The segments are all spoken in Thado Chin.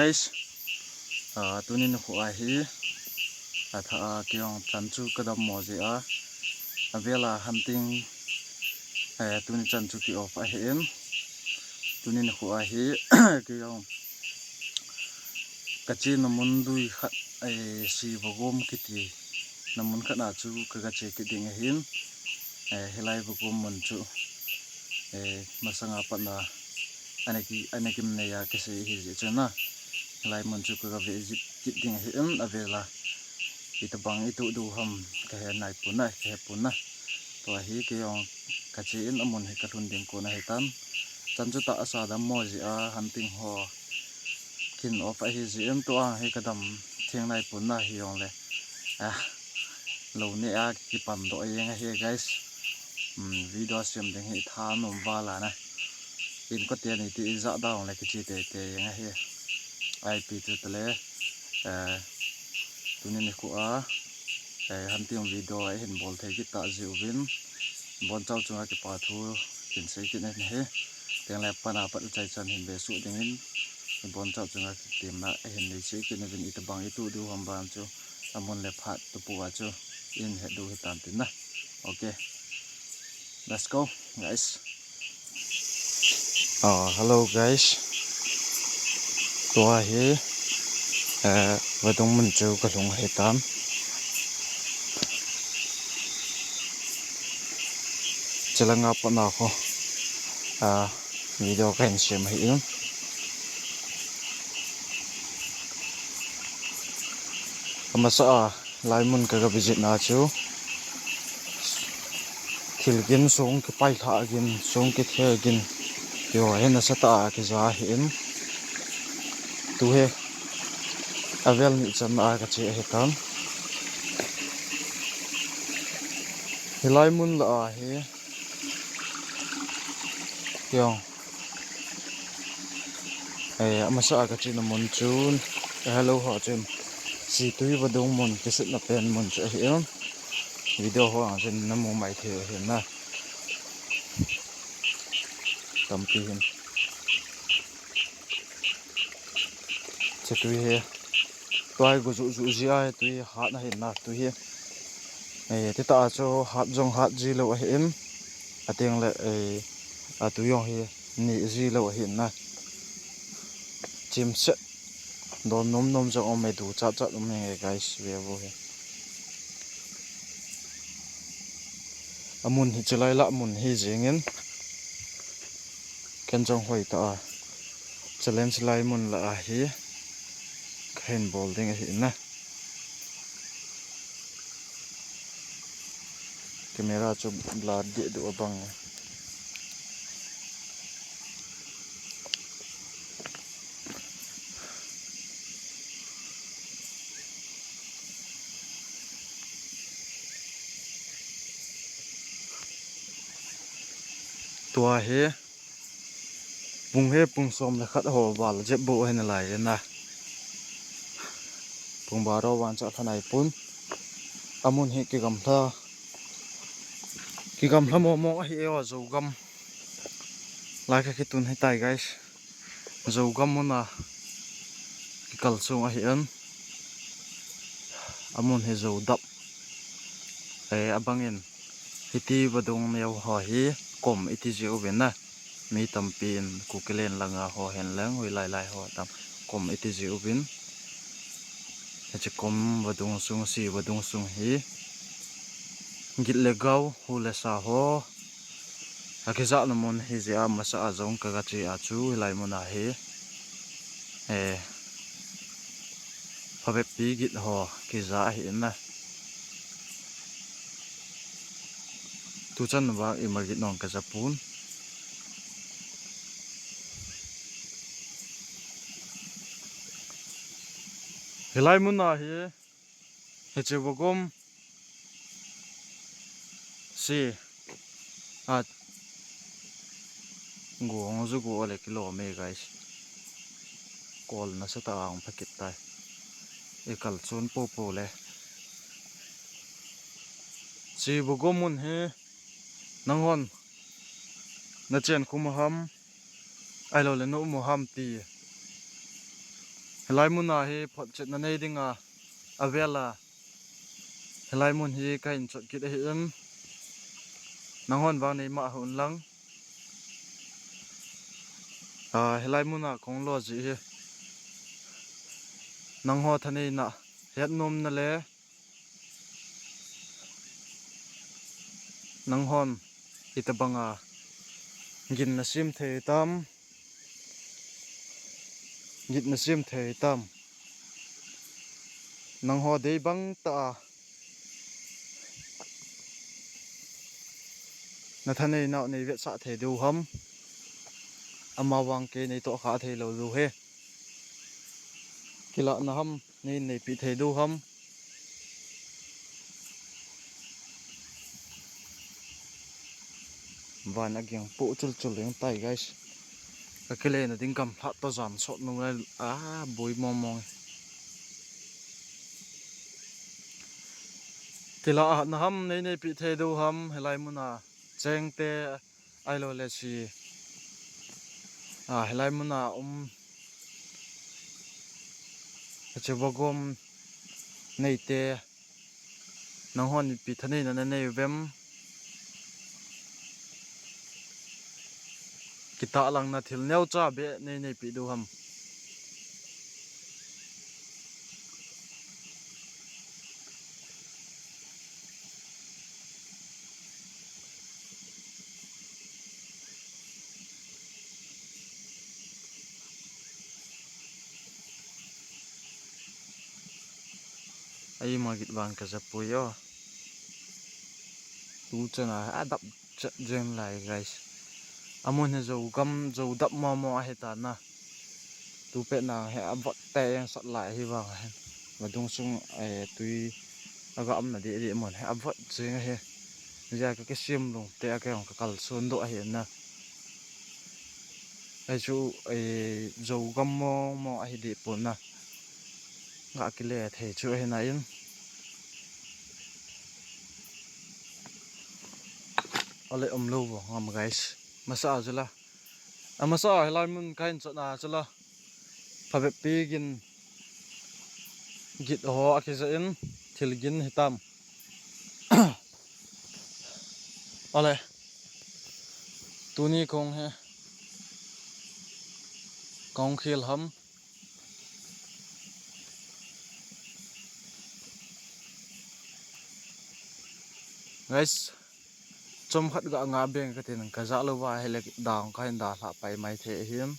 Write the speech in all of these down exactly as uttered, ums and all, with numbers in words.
Guys, ah, tuni nikho a hi, atha a kei jong chan chu kadam mo jeh a, avela hunting, eh, tuni chan chu ki off ahin, tuni nikho a hi, kei jong kachena mun lui khat, eh, Sibagom kiti na mun khat na chu kaga che kit ding ahin, eh, hilai Bagom mun chu, eh, masanga pat na, ana ki, ana kim nei a kisei hi jeh chun na, hilai mun chu kaga visit kit ding ahin, avela itobang ituh diu ham kahe nai pon na, kahe pon na. Tua hi kei jong kache in amun hi kalhun ding kon ahitan. Chan chu tahsa dam mo jeh a hunting ho kin off ahi jeh in tua hi kadam theng nai pon na hijongle. Ah, lou neh a kipan doh jeng ahi guys. Um, video sem ding hi thanom val a na. Inkote ni ti ijat da jongle kiche teitei jeng ahi. Ipi chu tale, eh, tuni nikho a, eh, hunting video ahin bol thei kit tah jeh uvin, ibonchauva chunga kipa thu kin sei kit in ahi. Tengle pan a pat achaichan hin vesuh dingin, ibonchauva chunga kitemna ahin nei cheh kit uvin, itobang ituh diu ham ban chu, amun le phat tu pu a chu, in het diu hitan tin na. Okay. Let's go, guys. Ah, hello guys. Tua hi, eh, vadung mun chu kalhung ahitan. Chelanga pat na kho, ah, video kahin sem ahin. Amasa a, hilai mun kaga visit na chu, thil gin song kipai lha gin, song kithe gin, tiho hi nasatah a kija ahin. Tu hi, avel ni chan a kache ahitan. Hilai mun lah a hi, tiho. Eh, amasa a kachena mun chun, eh, hello ho chun, Situi vadung mun, kisutna pen mun chu ahin. Video ho a chun namu mai thei ahin na. Tampi hin. Che tui hi. Tua hi go juh juh ji a, tui hat ahin na, tui hi. Eh, tita a chu hat jong hat ji lou ahin. Atengle, eh, atui jong hi. Ni ji lou ahin na. Chimset. Don nom nom jong um e, duchat chat um e guys, ve vo hi. Amun hi chulai lah mun hi jingin. Ken jong hoi ta a. Challenge lai mun lah a hi. Kahin bol ding ahi na. Camera chu blur deh duh abang e. Tua hi. Pung hi pung som le khat ho val jep bou ahi nalai e na. Pung baro van cha thanai pun. Amun hi kigamla. Kigamla momong ahi e o, Zogam. Lai ka kitun hitai guys. Zogam muna kikal sung ahi an. Amun hi Zodap. Eh, abangin hiti vadung neo ho hi kom iti ji uvin na. Mi tampi in Kukiland langa ho hen lang, hoilai lai ho tam kom iti ji uvin. Hiche kom vadung sung, si vadung sung hi git le gau, hu le sa ho akijahna mun hi jeh a masa a jong kaga che a chu hilai muna hi, eh, phabep pi git ho kija ahi na. Tuchan vang ima git nong kaja pun. Hilai muna hi, hiche Vagom si a gong ju go le kilom e guys. Kol nasatah a hung pha kit tai. I kal chun popo le. Chi Vagom mun hi nanghon nachen khum ham, ahilou le na um u ham ti. Hilai mun a hi photchetna nei dinga avel a, hilai mun hi kahin chot kit ahin, nanghon vang nei mah hih un lang. A, hilai mun a kong lo ji hi nangho thaneina, hetnomna le nanghon itobanga gin nasem thei tam, gin nasem thei tam, nangho dei bang tah a nathaneinau nei vetsah thei diu ham, amavang kei nei tohkhah thei lou diu hi. Kilahna ham, nei neipi thei diu ham. Van aging poh chulchul jeng tai, guys. Kakile na ding gamlhat toh jan sot nung lai a, boi mong mong. Kilahna ham, nei neipi thei diu ham, hilai mun a cheng te, ahilou le si, a, hilai mun a um, hiche vagom neite, nanghon ipi thaneina nanei uvem? Kitahlangna thil neocha beh nei neipi diu ham? Ai, magit vang kajapoi o. Tu chana adap chet jeng lai, guys. Amun hi Zogam, Zodap momo ahi ta na. Tupet na hi avot te jeng sat lai hi vang ahi. Vadung sung, eh, tui aga umna deh deh mun hi avot jeng ahi. Hijeh a kakisem lung te a kei jong kakalson doh ahi na. Ahi chu, eh, Zogam momo ahi deh pon na. Ga kile thei chu ahi na in. Ale, umlou vo ngam, guys. Masa a chu la. Amasa a hilai mun kahin chot na chu la. Phabep pi gin, git ho akija in, thil gin hitam. Ale. Tuni kong hi, kong khel ham. Guys, chomkhat ga nga beng katin, kajah louva ahile dang kahin dalhah pai mai thei ahin.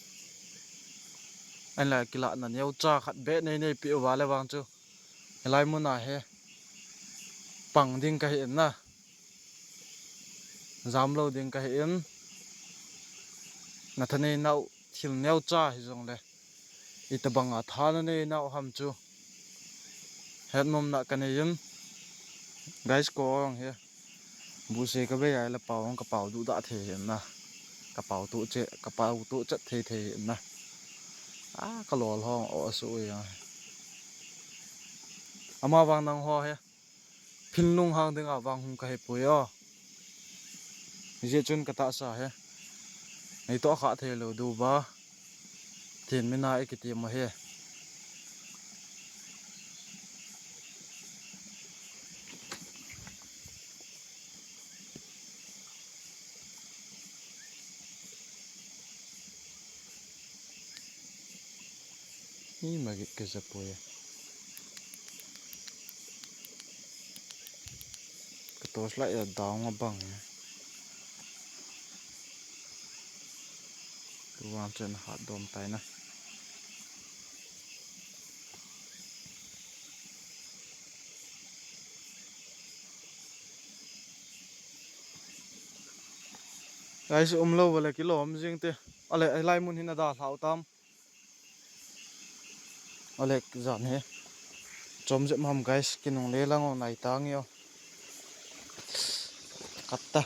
Ahinla kilahna neocha khat beh nei neipi uva le vang chu, hilai mun a hi pang ding kahi in na. Jamlou ding kahi in. Nathaneinau thil neocha hijongle, itobanga thaneinau ham chu hetnomna kanei in. Guys, kong hi buhse kavei a le pao, kapao duhdah thei in na. Kapao tuh che, kapao tuh chet thei thei in na. A, kalol hong o asu ui a. Amavang nangho hi phin lunghang dinga vang hung kahipoi o. Hijeh chun katahsa hi nei tohkhah thei lou diuva tin mina ikiti mo hi. Hi, magit kajapoi. Ka torchlight a down abang e. Tuvang chen hat dom tai na. Guys, umlou vale kilom jing te. Ale, hilai mun hin adalhau tam. Alek jan hi. Chom jep ham guys, kinungle lang o nai tang o. Kap ta.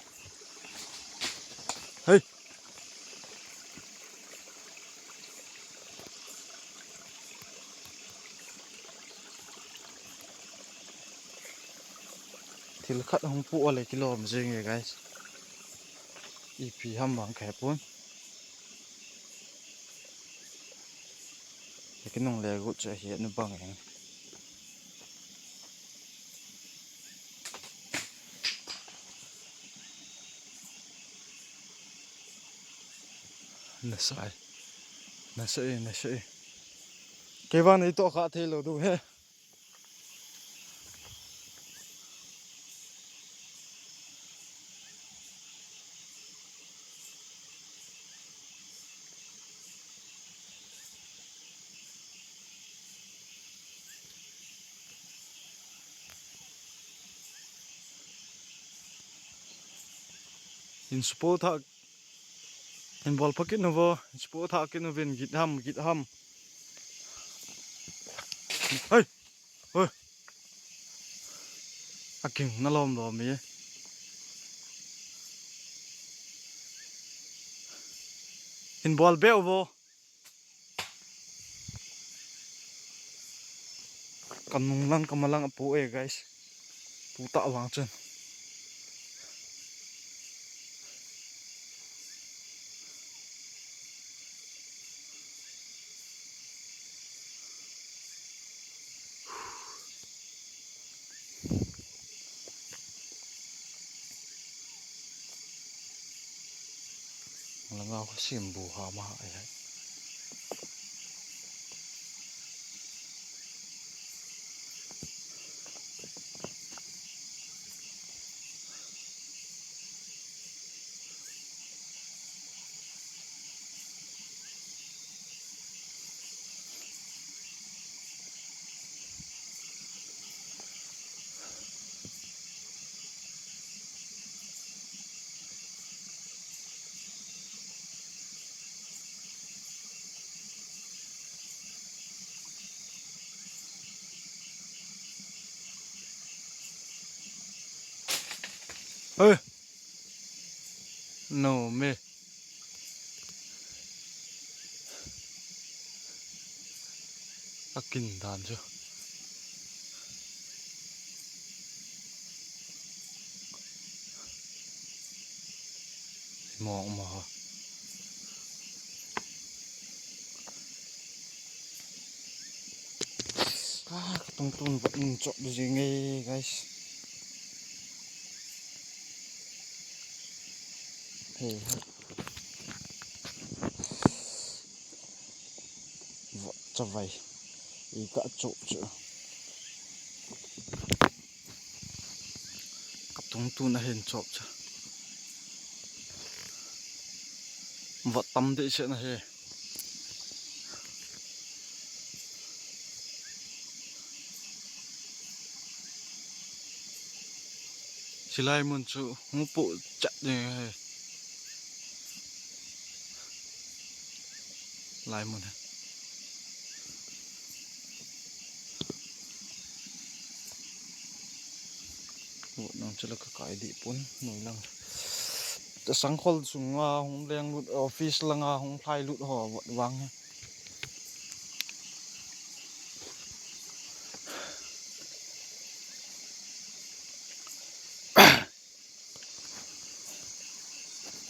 Hei. Thil khat hung pu ale kilom jing e guys. Ipi ham vang kahepon. kinungle got chu ahi nu bang eng. Nasa e. Nasa e, nasa e. Kei vang nei toh kha thei lou diu he. Hin support ha, hin bol pha kit nu vo, hin support ha kit nu vin, git ham, git ham. Hei! Hei! Aking na lom lom e. Hin bol be u vo. Ka nung lang, ka ma lang apu e, guys. Pu ta vang chun. Langa ko sim bu ha ma ai hai. Hey. No me. Akin dan chu. Mo mo. Ah, ka tungtun vot in chop jing e, guys. Hey. Vot chavai. I ka chop chu. Ka tungtun ahin chop chu. Vot tam deh se na he. Silai mun chu hung pu chat ding ahi. Lai mun he. Vot nang chu la ka kai di pun noi lang. Ta sangkhol sunga hung leng lut, office langa hung lhai lut ho vot vang he.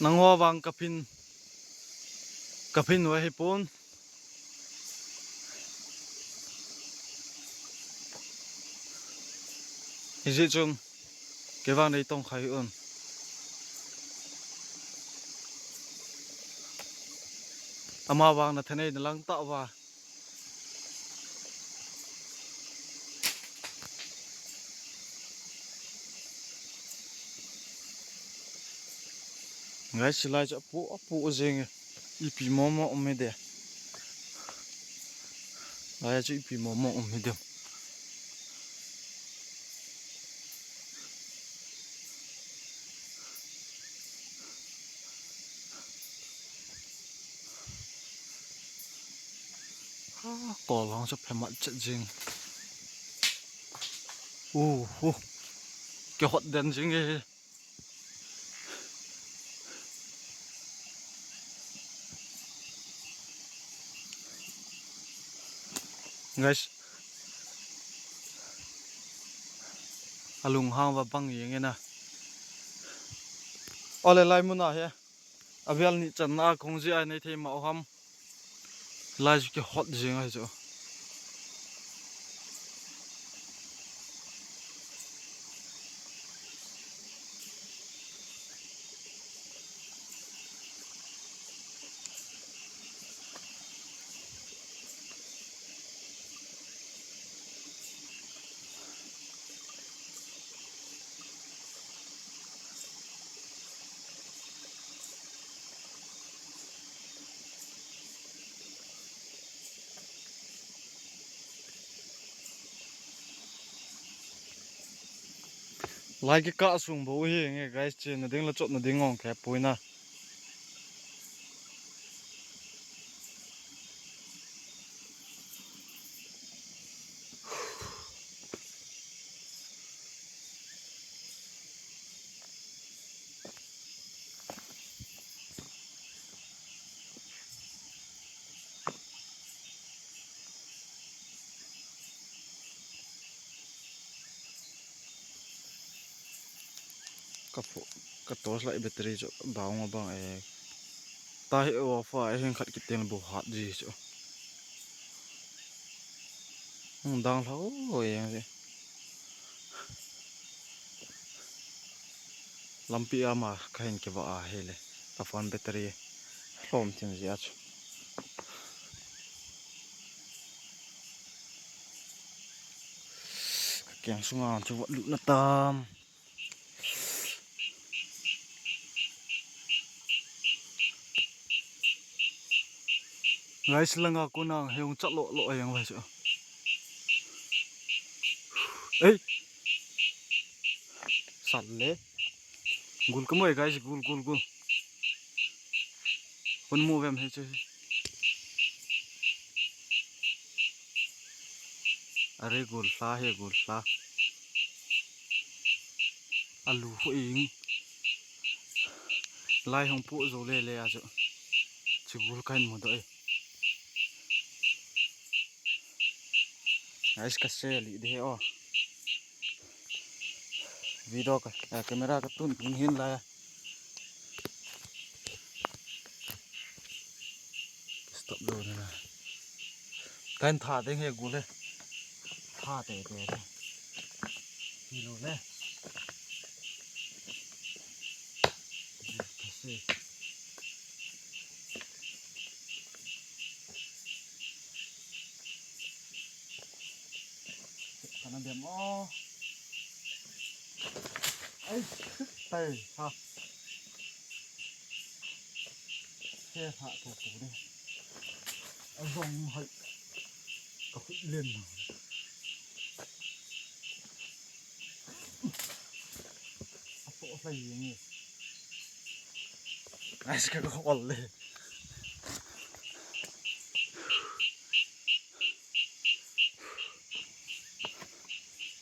Nangho vang ka phin, ka phin va hi pon. Hijeh chun kei vang nei tong khai un. Ama vang na thanei na lang ta va. Guys, silai chu apu, apu jing e. Ipi momo um hi de. Lai chu ipi momo um hi de. Ah, kol hong sa phemat chet jing. Uh, uh. Kihot den jing e. Guys. Alung hang va bang jing e na. Ole lai mun a he. Avel ni channa kong ji a nei thei ma u ham. Lai chu kihot jing ahi chu. Lai kikah sung bou hi nge guys, chenna ding le chotna ding ngong khe puina. Ka pho-, ka torch light battery chu down abang e. Tahi off a, e hing khat kitin bu hat ji chu. Hung dang lha o e. Lampi ama ka hin kiva a hile. Ka phone battery hlom tin ji a chu. Ka keng sunga chu vat lut na tam. Guys, langa kona heung chat lo lo ayang vai chu. Ei. Sal le. Gul ka moi guys, gul, gul, gul. Hun mu vem he chu. Are gul hla he gul hla. Alu ho ing. Lai hung pu zo le le a chu. Chu gul kahin mu do e. Guys, ka se li de o. Video ka, eh, camera ka tun tun hin la. Stop lo na. Kan tha ding he gu le. Tha te te te. Hi lo le. Ka se. Kana dem o. Ai, tai ha. He ha to to de. A zong hai. Ka khut len na. A to sai ni. Ai, ka khol le.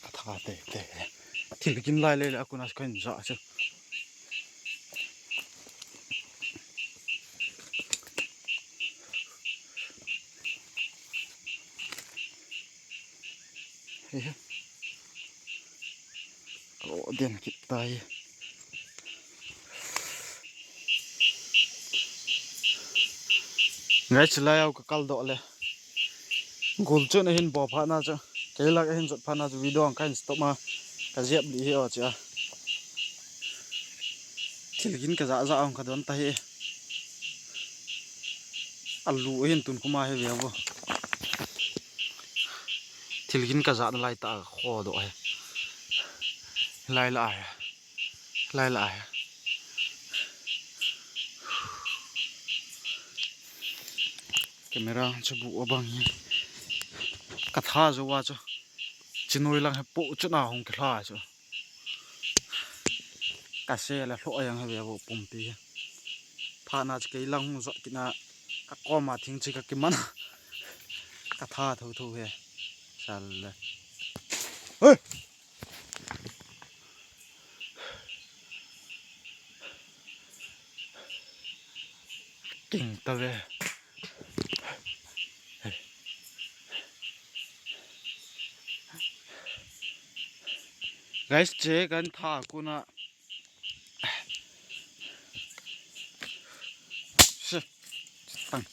Ka tha te te. Thil kin lai le le a kun a kan ja chu. He he. Ka o den kit tai. Ngai chilai au ka kal doh le. Gul chu na hin bo pha na chu. Kei lak a hin jot pha na chu video ang ka hin stop ma. Ka jep li hi o chia. Thil gin ka ja ja ang ka don ta hi. Alu hin tun kuma hi ve bo. Thil gin ka ja na lai ta kho do he. Lai la he. Lai la he. Camera chu bu abang hi. Ka tha jo wa chu. Chinoi lang he po chu na hung kila chu. Ka se la hlo yang he ve bo pumpi. Pha na chu kei lang hung jot kit na ka koma thing chi ka kiman. Ka tha tho tho he. Sal le. Hey! King ta ve. Guys, che kan tha kuna. Tang.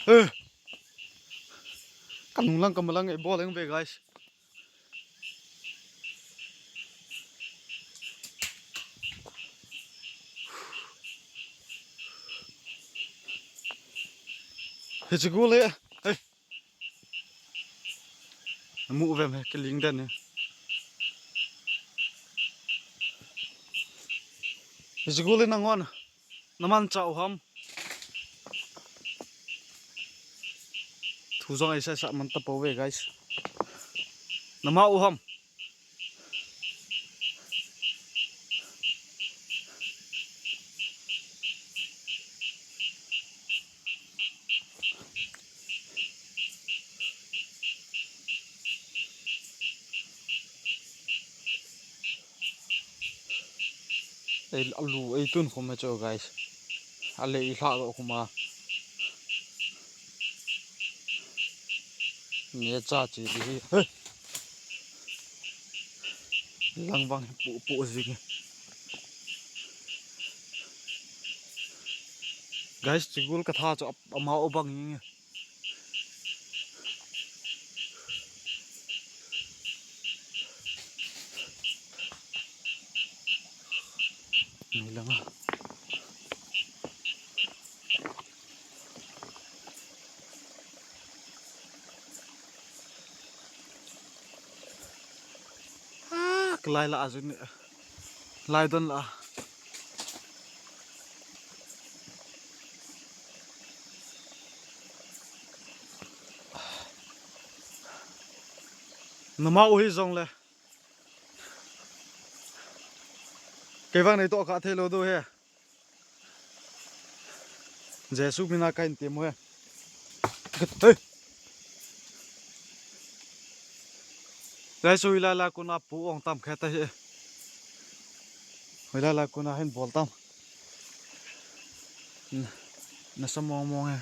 Eh. Ka nung lang, ka ma lang, eh, bol lang ve, guys. Hichi gu le. Hey. Mu vem he, kiling den he. Hiche gul in nanghon namanchah u ham? Thu jong eisa sa man tapouve, guys. Nama u ham? Ei, alu eitun khum e chu, guys. Ale ilha lo khum a. Neocha chi di hi. Hey. Lang vang pu pu jing. Guys, hiche gul katha chu ap-, ama u bang nge. Ni langa. Ah, kalai la ajun ni. Lai don la. Nama u hi jong le. Kei vang nei toh kha thei lou diu he. Jesu mina kahin ti mo he. Hey. Jesu hilai lai kona pu ong tam khe ta hi. Hilai lai kona hin bol tam. Na, nasa mong mong he.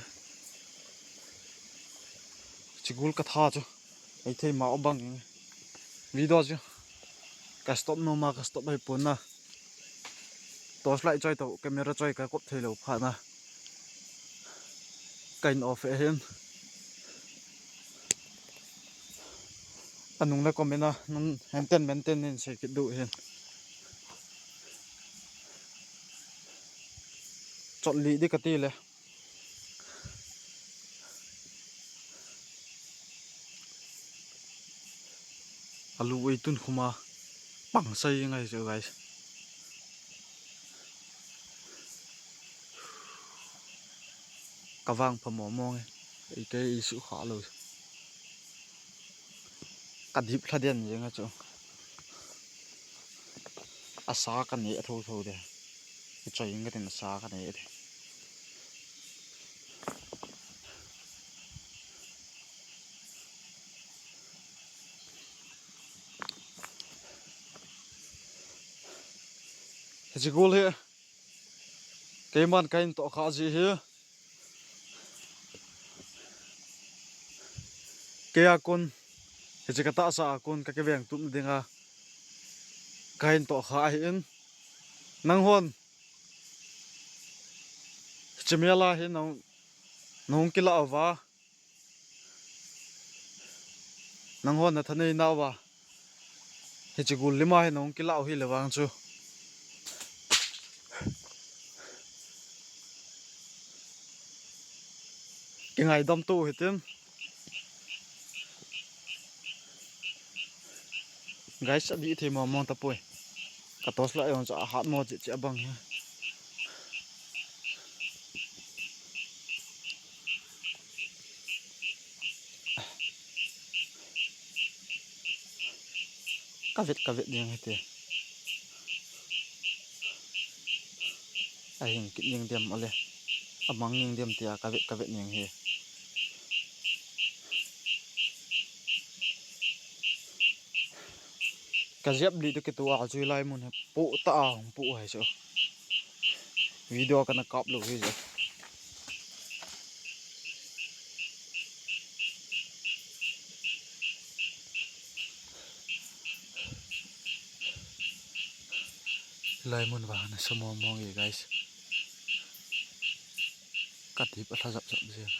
Hiche gul katha chu. Ei thei ma u bang. Video chu. Ka stop nom a, ka stop hei pon na. Torch light choi toh, camera choi ka kop thei lou phat na. Kahin off e hin. Anung le comment a, nang maintain, maintain nin sei kit diu hin. Chot li di kati le. Alu eitun khum a pang sai ngai chu, guys. Ka vang pha mo mo nge. Ei kei i su kha lo. Ka dip lha den jeng a chu. Asa ka ne a tho tho de. Ka choi ka tin asa ka ne de. Hiche gul hi keiman kahin toh kha ji hi. Kei a kon, hiche ka tahsa a kon ka kiveng tup dinga kahin toh kha ahin. Nanghon hiche mel a hi nahung, nahung kilah uva. Nanghon na thanei nauva. Hiche gul lima hi nahung kilah u hile vang chu. Kingaidam tou hitin. Guys, adih thei mong mong tapoi. Ka torch light jong chu ahat mo cheh cheh abang hi. Ka vet, ka vet ding hite. Ahing kit ding dem ale. Amang ding dem tia ka vet, ka vet ding hi. Ka jep li toh kitua chu hilai mun hi pu ta a hung pu hai chu. Video kana kap lou hi chu. Hilai mun vang nasa mong mong e, guys. Ka dip alha jap jap jeng.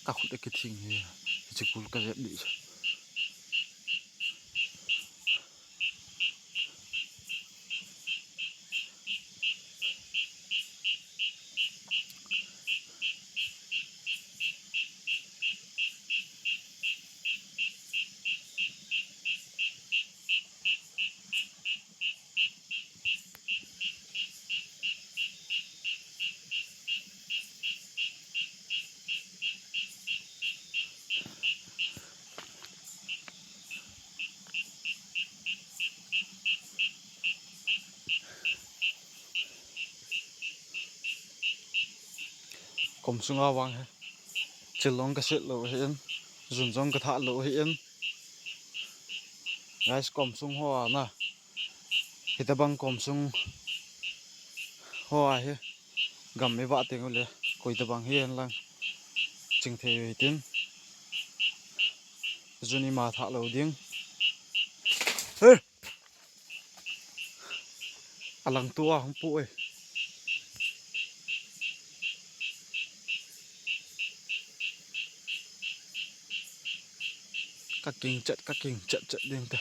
Ka khut akithing hi. Hiche gul ka jep li chu. Kom sunga vang hi. Chil jong ka sit lou hi in. Jun jong ka thah lou hi in. Guys, kom sung ho a na. Hitabang kom sung ho a hi. Gam i vah teng ule. Koi tabang hi hen lang. Ching thei u hitin. Jun ima thah lou ding. He! Alang tua hung pu e. Ka king chet, ka king chet chet ding ta.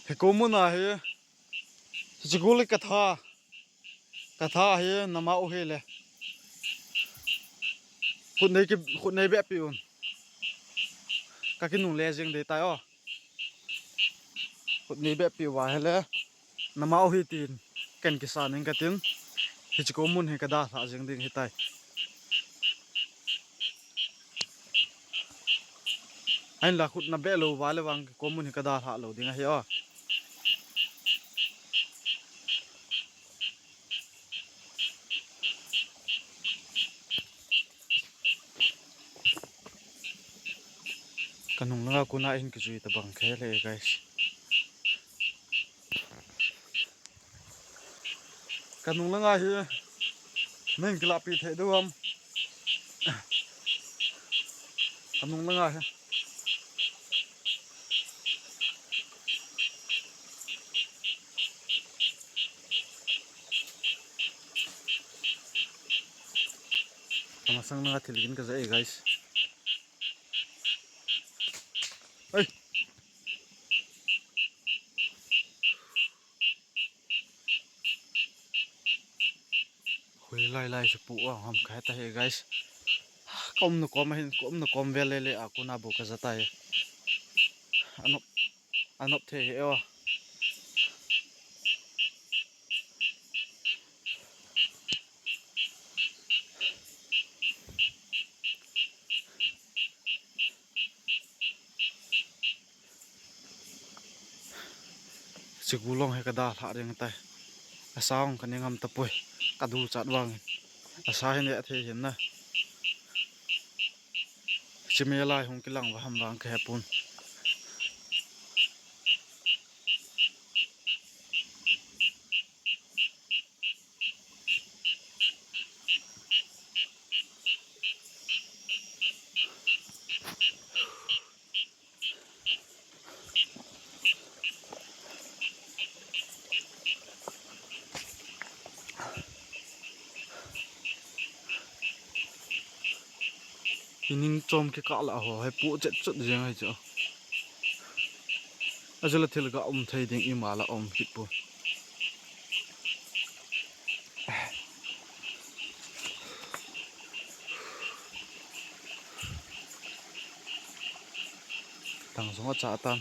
He ko mun a hi. Hiche gul ka tha. Ka tha hi nama u hi le. Khut nei ki, khut nei be pi un. Ka kinungle jing dei tai o. Khut nei be pi uva hi le. Nama u hi tin. Ken kisan in ka tin. Hiche ko mun hi ka dalha jing ding hi tai. Ahin la khut na be lou uva le vang ko mun hi ka dalha lou ding ahi o. Ka nung langa kona in kijui tabang khe le, guys. Ka nung langa hi. Nang kilapi thei dou ham. Ka nung langa hi. Ka masang langa thil gin ka ja e, guys. Ai. Hui lai lai se pu a ham khai ta he, guys. Ka um na kom hin, ka um na kom vel le le a kona bu ka ja ta he. Anop, anop the he o. Hiche gul jong hi ka dalha ding tai. Asa jong ka ne ngam tapoi. Ka du chat vang. Asa hin e thei hin na. Hiche me lai hung kilang va ham vang ka he pon. Ining chom kikah lah ho, hei pu chet chet jeng hei chu. Ajeh la thil ga um thei ding ima la um kit pu. Tang sung a cha tan.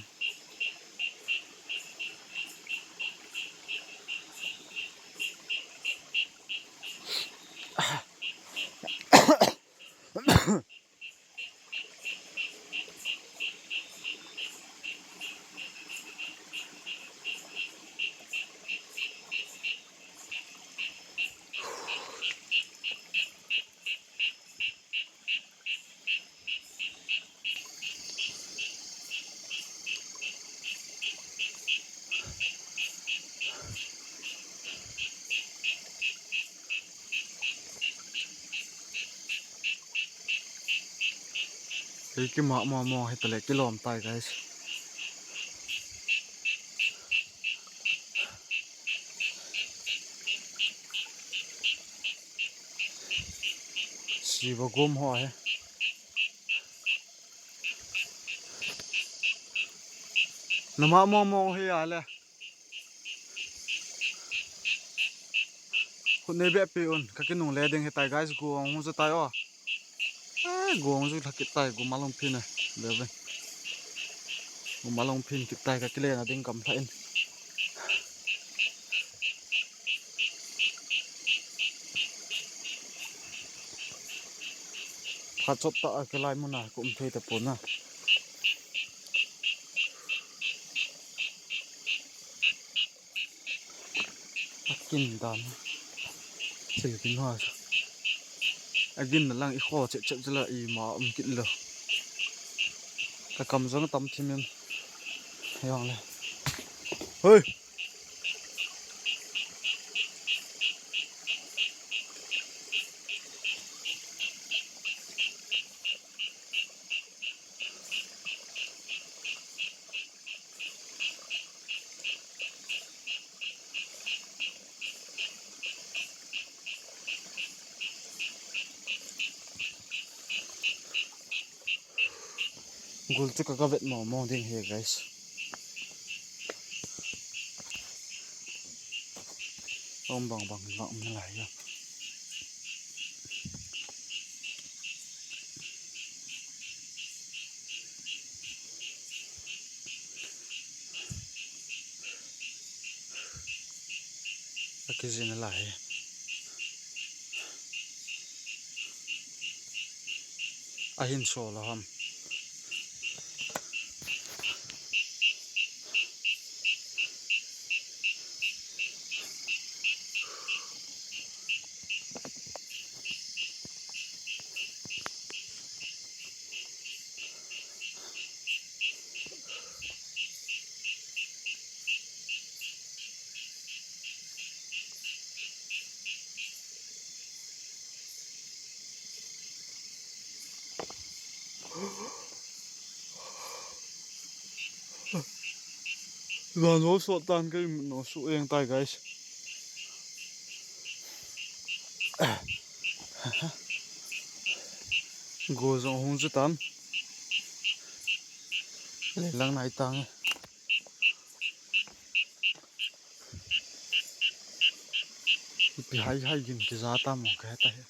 Hei kima mo mo hei tale kilom tai, guys. Siva gom ho he. Nama mo mo hi a le. Khut nei be pi un, ka kinungle ding hi tai, guys, gong hu chu tai o. Eh, gong chu thakit tai, gum along phi ne. Be be. Malong phin kit tai, ka kile na ding gamla in. Khat chot ta a kilai mun a ka um thei tapon a. Akin dan. Sei kin ha. Agin na lang i kho chet chet la i ma um kit lo. Ka kam jong tam thim in. Jong le. Hoi. Gul chu ka, ka vet mo mo ding he, guys. Om bang bang bang um lai ya. Akijin lai. Ahin so lo ham. Van ho so tan kai no su eng tai, guys. Go jong hung chu tan. Le lang nai tang. Ipi hai hai gin kija tam mo ka heta he.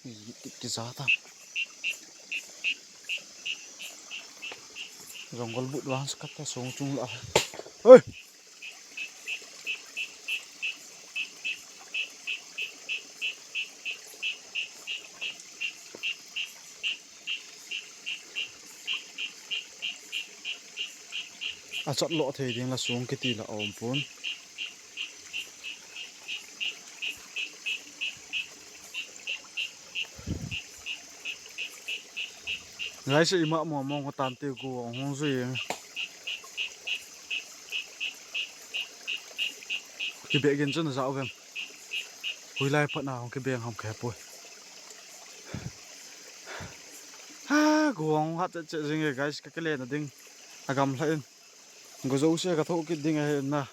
Ki, ki, kija tam. Jong gol but vang skat ta song chung la. Oi. Achot lo thei ding la sung kiti la om pun. Lai se ima mo mo ko tan te ko hung zui. Ki be gen chun za ovem. Hui lai pat na hung ki be ham ke poi. Ha, guang hat che che jing e, guys, ka kile na ding. Agam hla in. Go jo se ka tho kit ding e na.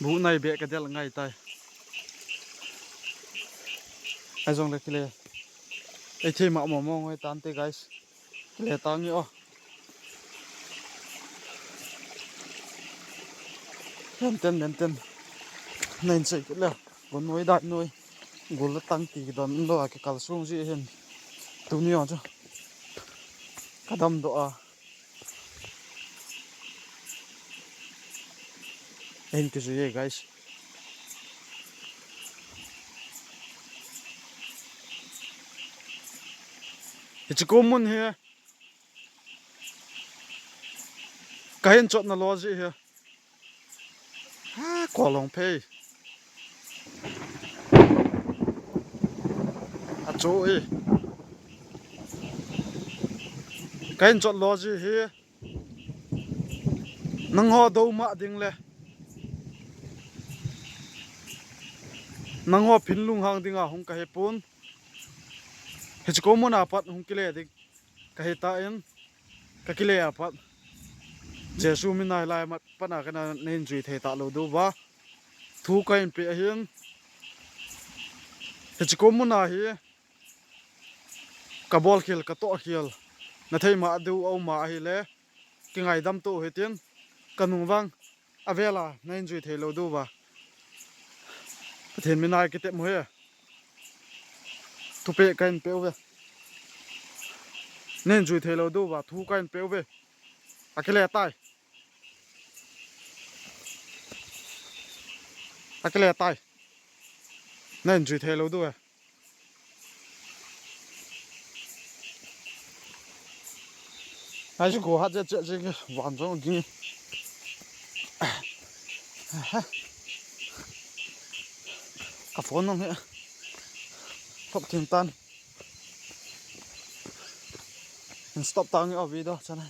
Bu nai be ka del ngai tai. Ai jong le kile. Ei thei ma mo mo ngai tan te, guys. Le tang o. Nen ten, nen ten. Nen sei kit le. Gon noi dai noi. Gul la tang ti don lo a ke kal sung ji hin. Tuni o chu. Ka dam do a. Hin ki ji ye, guys. Hichi ko mun hi. Ka hin chot na lo ji hi. Ha, ko long phei. A chu e. Ka hin chot lo ji hi. Nangho do ma ding le. Nangho phin lung hang ding a hung ka he pun. Hichi ko mun a pat hung kile ding. Ka he ta in, ka kile a pat. Jesu min a hilai mat pat na ka na nen jui thei ta lo do va. Thu ka in pe ahin. Hichi ko mun a hi. Ka bol khel, ka to khel. Na thei ma do o ma ahi le. Ki ngai dam to hitin. Ka nung vang. A vela, na in jui thei lo do va. Pathen min a ki tep mo he. Thupi ka in pe uve. Nen jui thei lou diu va, thu kahin peuve. Akile tai. Akile tai. Nen jui thei lou diu e. Ai, ko hat je, je, je, van jong ging. Ka phone nong he. Thop thim tan. In stop tang a video chana.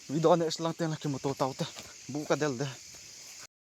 Video next lang teng la kimuto tau te. Bu ka del de.